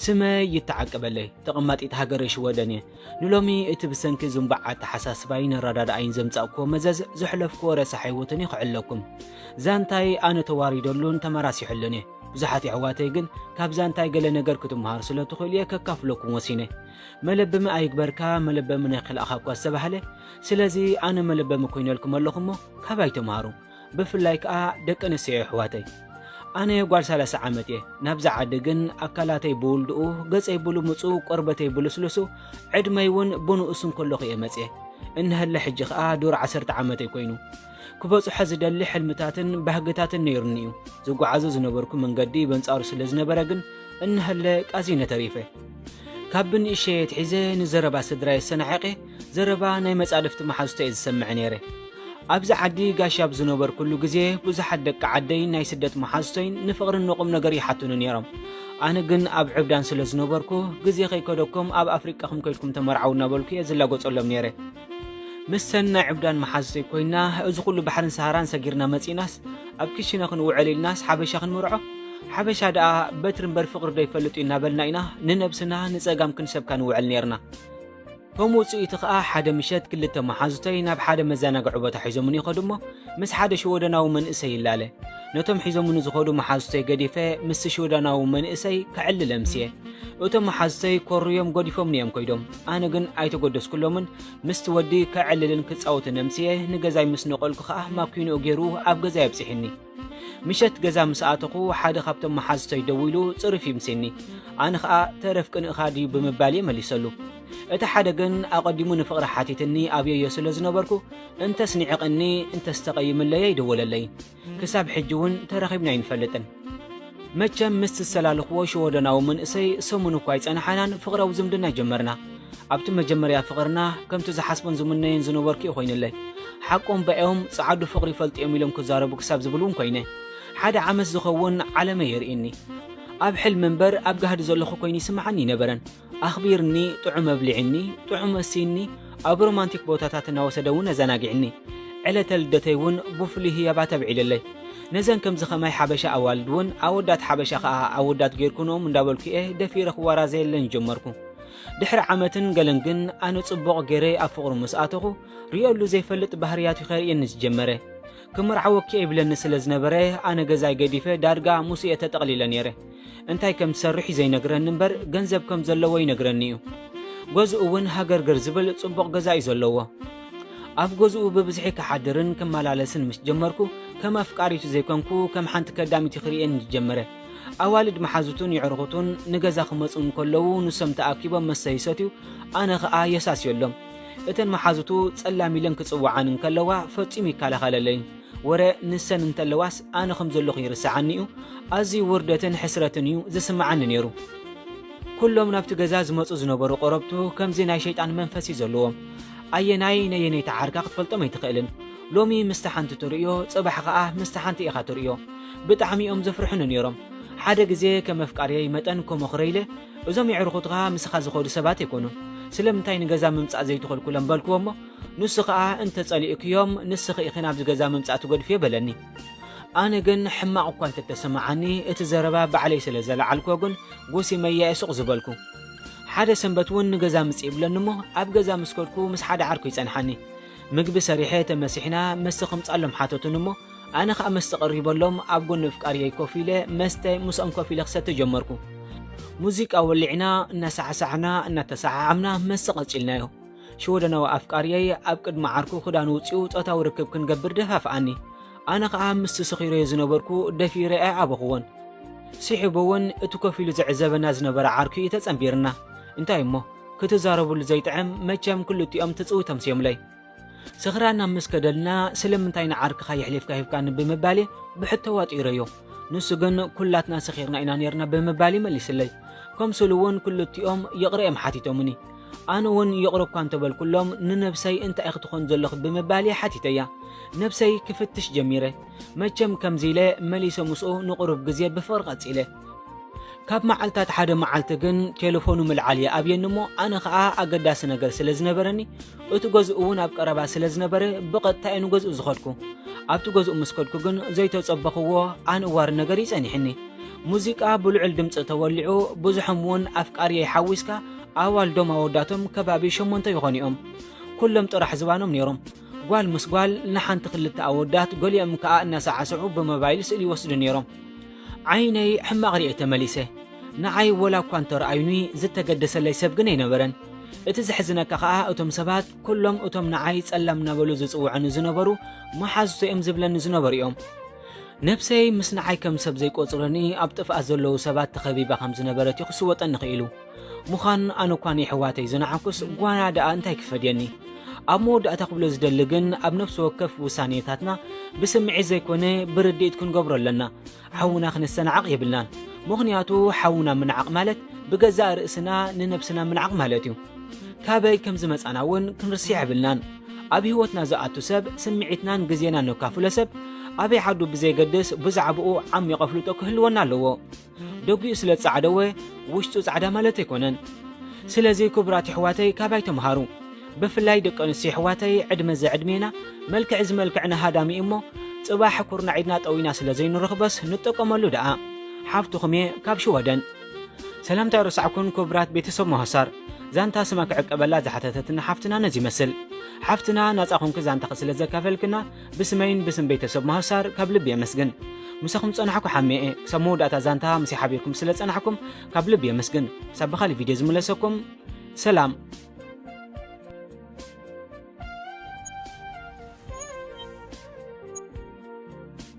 ስመይ ይተዓቀበለይ፣ ተቐማጢት ሃገረ ሽወደን እየ። ንሎሚ እቲ ብሰንኪ ዝንባዕ ኣተሓሳስባይን ኣረዳድኣይን ዘምጻእክዎ መዘዝ ዘሕለፍክዎ ረሳሕ ህይወትን እዩ ክዕለኩም። ዛንታይ ኣነ ተዋሪደሉን ተመራሲሐሉን እየ። ብዙሓት የሕዋተይ ግን ካብ ዛንታይ ገለ ነገር ክትመሃሩ ስለ ትኽእሉ እየ ከካፍለኩም ወሲነ። መለበሚ ኣይግበርካ፣ መለበሚ ናይ ክልኣኻ እኳ ዝተባህለ። ስለዚ ኣነ መለበሚ ኮይነልኩም ኣለኹ እሞ ካባይ ተምሃሩ። ብፍላይ ከኣ ደቂ ኣንስትዮ የሕዋተይ። ኣነ ጓል ሰላሳ ዓመት እየ። ናብዛ ዓዲ ግን ኣካላተይ ብውልድኡ፣ ገጸይ ብልሙጹ፣ ቆርበተይ ብልስልሱ፣ ዕድመይ እውን ብንኡስ እንከለኹ እየ መጽየ። እንሀለ ሕጂ ከኣ ዱር ዓሰርተ ዓመተይ ኮይኑ። ክበጽሖ ዝደሊ ሕልምታትን ባህግታትን ነይሩኒ እዩ። ዝጓዓዞ ዝነበርኩ መንገዲ በንጻሩ ስለ ዝነበረ ግን እንሀለ ቃዚነ ተሪፈ። ካብ ብንእሸይ ኣትሒዘ ንዘረባ ስድራይ ኣሰናዒቐ፣ ዘረባ ናይ መጻድፍቲ መሓዙተይ እየ ዝሰምዕ ነይረ። ኣብዚ ዓዲ ጋሻ ኣብ ዝነበርኩሉ ግዜ ብዙሓት ደቂ ዓደይን ናይ ስደት መሓዙተይን ንፍቕርን ንቁም ነገር ይሓቱኒ ነይሮም። ኣነ ግን ኣብ ዕብዳን ስለ ዝነበርኩ፣ ግዜ ከይከደኩም ኣብ ኣፍሪቃኹም ከይድኩም ተመርዓዉ እናበልኩ እየ ዝላጎጸሎም ነይረ። ምስተን ናይ ዕብዳን መሓዙተይ ኮይና፣ እዚ ኩሉ ባሕርን ሰሃራን ሰጊርና መጺእናስ፣ ኣብ ክሽነ ክንውዕል ኢልናስ ሓበሻ ክንምርዖ? ሓበሻ ደኣ በትሪ እምበር ፍቕሪ ዶ ይፈልጥ እዩ እናበልና ኢና ንነብስና ንጸጋም ክንሰብካ ንውዕል ነይርና። ከም ውጽኢቱ ኸኣ ሓደ ምሸት ክልተ መሓዙተይ ናብ ሓደ መዘናግዒ ቦታ ሒዞምኒ ይኸዱ እሞ፣ ምስ ሓደ ሽወደናዊ መንእሰይ ይላለ። ነቶም ሒዞምኒ ዝኸዱ መሓዙተይ ገዲፈ፣ ምስቲ ሽወደናዊ መንእሰይ ከዕልል ኣምስየ። እቶም መሓዙተይ ኮርዮም ገዲፎምኒ እዮም ከይዶም። ኣነ ግን ኣይተገደስኩሎምን፣ ምስቲ ወዲ ከዕልልን ክጻወትን ኣምስየ፣ ንገዛይ ምስ ነቐልኩ ኸኣ ማኪንኡ ገይሩ ኣብ ገዛይ ኣብጺሑኒ። ምሸት ገዛ ምስ ኣተኹ፣ ሓደ ካብቶም መሓዙተይ ደዊሉ ጽርፍ ይምስየኒ። ኣነ ኸኣ፣ "ተረፍ ቅንእኻ ድዩ?" ብምባል እየ መሊሰሉ። እቲ ሓደ ግን ኣቐዲሙ ንፍቕሪ ሓቲትኒ ኣብየዮ ስለ ዝነበርኩ፣ እንተስ ንዒቕኒ፣ እንተስ ተቐይምለይ ኣይደወለለይን። ክሳብ ሕጂ እውን ተራኺብና ኣይንፈልጥን። መቸም ምስ ዝሰላለኽዎ ሽወደናዊ መንእሰይ ሰሙን እኳ ኣይጸንሓናን ፍቕራዊ ዝምድና ጀመርና። ኣብቲ መጀመርያ ፍቕርና ከምቲ ዝሓስቦን ዝምነዮን ዝነበርኩ እዩ ኮይኑለይ። ሓቆም ባኦም ጸዓዱ ፍቕሪ ይፈልጡ እዮም ኢሎም ክዛረቡ ክሳብ ዝብል እውን ኮይነ። ሓደ ዓመት ዝኸውን ዓለመይ የርእየኒ። ኣብ ሕልሚ እምበር ኣብ ጋህዲ ዘለኹ ኮይኑ ይስምዓኒ ኣይነበረን። ኣኽቢርኒ፣ ጥዑም ኣብሊዕኒ፣ ጥዑም ኣስይኒ፣ ኣብ ሮማንቲክ ቦታታት እናወሰደ እውን ኣዘናጊዕኒ። ዕለተ ልደተይ እውን ብፍሉይ ህያባት ኣብዒለለይ። ነዘን ከምዚ ኸማይ ሓበሻ ኣዋልድ እውን ኣወዳት ሓበሻ ኸኣ ኣወዳት ጌርኩንኦም እንዳበልኩ እየ ደፊረ ክወራዘየለን ጀመርኩ። ድሕሪ ዓመትን ገለን ግን ኣነ ጽቡቕ ገይረ ኣብ ፍቕሩ ምስ ኣተኹ፣ ርእየሉ ዘይፈልጥ ባህርያት እዩ ኸርእየኒ ዝጀመረ። ክምርዓወኪ እየ ይብለኒ ስለ ዝነበረ፣ ኣነ ገዛይ ገዲፈ ዳርጋ ምስኡ እየ ተጠቕሊለ ነይረ። እንታይ ከም ዝሰርሕ እዩ ዘይነግረኒ እምበር፣ ገንዘብ ከም ዘለዎ ይነግረኒ እዩ። ገዝኡ እውን ሃገርገር ዝብል ጽቡቕ ገዛ እዩ ዘለዎ። ኣብ ገዝኡ ብብዝሒ ክሓድርን ክመላለስን ምስ ጀመርኩ፣ ከም ኣፍቃሪቱ ዘይኮንኩ፣ ከም ሓንቲ ከዳሚት እዩ ክርእየኒ ዝጀመረ። ኣዋልድ መሓዙቱን የዕሩኹቱን ንገዛ ክመጹ እንከለዉ፣ ንሶም ተኣኪቦም መስተ ይሰትዩ፣ ኣነ ኸኣ የሳስየሎም። እተን መሓዙቱ ጸላም ኢለን ክጽውዓን እንከለዋ፣ ፈጺሙ ይከላኸለለይን። ወረ ንሰን እንተለዋስ፣ ኣነ ከም ዘለኹ ይርስዓኒ እዩ። ኣዝዩ ውርደትን ሕስረትን እዩ ዝስምዓኒ ነይሩ። ኩሎም ናብቲ ገዛ ዝመጹ ዝነበሩ ቆረብቱ ከምዚ ናይ ሸይጣን መንፈስ እዩ ዘለዎም። ኣየናይ ነየነይቲ ዓርካ ክትፈልጦም ኣይትኽእልን። ሎሚ ምስቲ ሓንቲ ትርእዮ፣ ጽባሕ ኸኣ ምስቲ ሓንቲ ኢኻ ትርእዮ። ብጣዕሚ እዮም ዘፍርሑኒ ነይሮም። ሓደ ግዜ ከም ኣፍቃርየይ መጠን ከመኽረ ኢለ፣ "እዞም የዕርኹትኻ ምስኻ ዝኸዱ ሰባት ኣይኮኑን። ስለምንታይ ንገዛ ምምጻእ ዘይትኸልኩሎም?" በልክዎ እሞ፣ ንሱ ኸኣ፣ "እንተ ጸሊእክዮም፣ ንስኺ ኢኺ ናብዚ ገዛ ምምጻእ ትገድፍዮ" በለኒ። ኣነ ግን ሕማቕ እኳ እንተተሰምዓኒ፣ እቲ ዘረባ ባዕለይ ስለ ዘለዓልክዎ ግን፣ ጎሲመያ እየ ሱቕ ዝበልኩ። ሓደ ሰንበት እውን ንገዛ ምጽእ ይብለኒ እሞ፣ ኣብ ገዛ ምስ ከድኩ ምስ ሓደ ዓርኩ ይጸንሓኒ። ምግቢ ሰሪሐ ተመሲሕና መስተ ከምጽኣሎም ሓተቱኒ እሞ፣ ኣነ ኸኣ መስተ ቀሪበሎም ኣብ ጎኒ ኣፍቃርየይ ኮፍ ኢለ መስተ ምስኦም ኮፍ ኢለ ክሰቲ ጀመርኩ። ሙዚቃ ወሊዕና፣ እናሳዕሳዕና፣ እናተሰዓዓምና መስተ ቀጺልናዮ። ሽወደናዊ ኣፍቃርየይ ኣብ ቅድሚ ዓርኩ ክዳኑ ውጺኡ ጾታዊ ርክብ ክንገብር ደፋፍኣኒ። ኣነ ኸኣ ምስቲ ሰኺረዮ ዝነበርኩ ደፊረ ኣዕበኹዎን። ስሒቡ እውን እቲ ኮፍ ኢሉ ዝዕዘበና ዝነበረ ዓርኩ እዩ ተጸንቢርና። እንታይ እሞ፣ ክትዛረብሉ ዘይጥዕም፣ መቸም ክልቲኦም ትጽውቶም ስዮምለይ። ስኽራና ምስ ከደልና፣ "ስለምንታይ ንዓርክኻ የሕሊፍካ ሂብካኒ?" ብምባል ብሕቶ ዋጢረዮ። ንሱ ግን፣ "ኩላትና ሰኺርና ኢና ኔርና" ብምባል ይመሊስለይ። ከምስሉ እውን ክልቲኦም ይቕረ እዮም ሓቲቶምኒ። ኣነ እውን ይቕረ እኳ እንተበልኩሎም፣ ንነብሰይ "እንታይ ኢኺ ትኾን ዘለኺ?" ብምባል እየ ሓቲተያ። ነብሰይ ክፍትሽ ጀሚረ። መቸም ከምዚ ኢለ መሊሰ ምስኡ ንቑሩብ ግዜ ብፍቕሪ ቀጺለ። ካብ መዓልታት ሓደ መዓልቲ ግን ቴሌፎኑ ምልዓል ይኣብየኒ እሞ፣ ኣነ ኸኣ ኣገዳሲ ነገር ስለ ዝነበረኒ፣ እቲ ገዝኡ እውን ኣብ ቀረባ ስለ ዝነበረ፣ ብቐጥታ እየ ንገዝኡ ዝኸድኩ። ኣብቲ ገዝኡ ምስ ከድኩ ግን ዘይተጸበኽዎ ኣነዋሪ ነገር እዩ ጸኒሕኒ። ሙዚቃ ብልዑል ድምፂ ተወሊዑ፣ ብዙሖም እውን ኣፍቃርየይ ሓዊስካ ኣዋልዶም ኣወዳቶም ከባቢ ሸሞንተ ይኾኑ እዮም። ኩሎም ጥራሕ ዝባኖም ነይሮም። ጓል ምስ ጓል ንሓንቲ ክልተ ኣወዳት፣ ገሊኦም ከኣ እናሰዓስዑ ብሞባይል ስእሊ ይወስዱ ነይሮም። ዓይነይ ሕማቕ ርእየ ተመሊሰ። ንዓይ ወላ እኳ እንተረኣዩኒ ዝተገደሰለይ ሰብ ግን ኣይነበረን። እቲ ዘሕዝነካ ከኣ እቶም ሰባት ኩሎም እቶም ንዓይ ጸላም እናበሉ ዝጽውዑኒ ዝነበሩ መሓዙተይ እዮም ዝብለኒ ዝነበሩ እዮም። ነብሰይ ምስ ንዓይ ከም ሰብ ዘይቆጽሩኒ ኣብ ጥፍኣት ዘለዉ ሰባት ተኸቢባ ከም ዝነበረት እዩ ክስወጠኒ ክኢሉ። ምዃን ኣነ እኳ ንየሕዋተይ ዝነዓኩስ ጓና ደኣ እንታይ ክፈድየኒ? ኣብ መወዳእታ ክብሎ ዝደሊ ግን ኣብ ነፍሲ ወከፍ ውሳኔታትና ብስምዒት ዘይኮነ ብርድኢት ክንገብሮ ኣለና። ሓውና ክነስተናዕቕ የብልናን። ምኽንያቱ ሓውና ምንዓቕ ማለት ብገዛእ ርእስና ንነብስና ምንዓቕ ማለት እዩ። ካበይ ከም ዝመጻና እውን ክንርስዕ የብልናን። ኣብ ህይወትና ዝኣቱ ሰብ ስምዒትናን ግዜናን ነካፍሎ ሰብ ኣበይ ዓዱ ብዘይገድስ ብዛዕባኡ ዓሚቕ ኣፍልጦ ክህልወና ኣለዎ። ደጊኡ ስለ ጻዕደወ ውሽጡ ጻዕዳ ማለት ኣይኮነን። ስለዚ ክቡራት የሕዋተይ ካባይ ተምሃሩ። ብፍላይ ደቂ ኣንስትዮ የሕዋተይ ዕድመ ዘዕድሜና መልክዕ ዝመልክዕና ሃዳሚ እሞ ጽባሕ ኩርናዕ ኢድና ጠዊና ስለ ዘይንረኽበስ ንጠቀመሉ ደኣ። ሓፍትኹም እየ ካብ ሽወደን። ሰላምታ ኣይረሳዕኩን ክቡራት ቤተሰብ መሃሳር። ዛንታ ስማ ክዕቀበላ ዝሓተተትና ሓፍትና ነዚ ይመስል። ሓፍትና ናጻ ኮንኪ ዛንታኺ ስለ ዘካፈልክና ብስመይን ብስም ቤተሰብ መሃሳር ካብ ልቢ የመስግን። ምሳኹም ጸናሕኩ ሓሜ እየ። ክሳብ መወዳእታ ዛንታ ምስይ ሓቢርኩም ስለ ጸናሕኩም ካብ ልቢ የመስግን። ክሳብ ብኻልእ ቪድዮ ዝምለሰኩም ሰላም።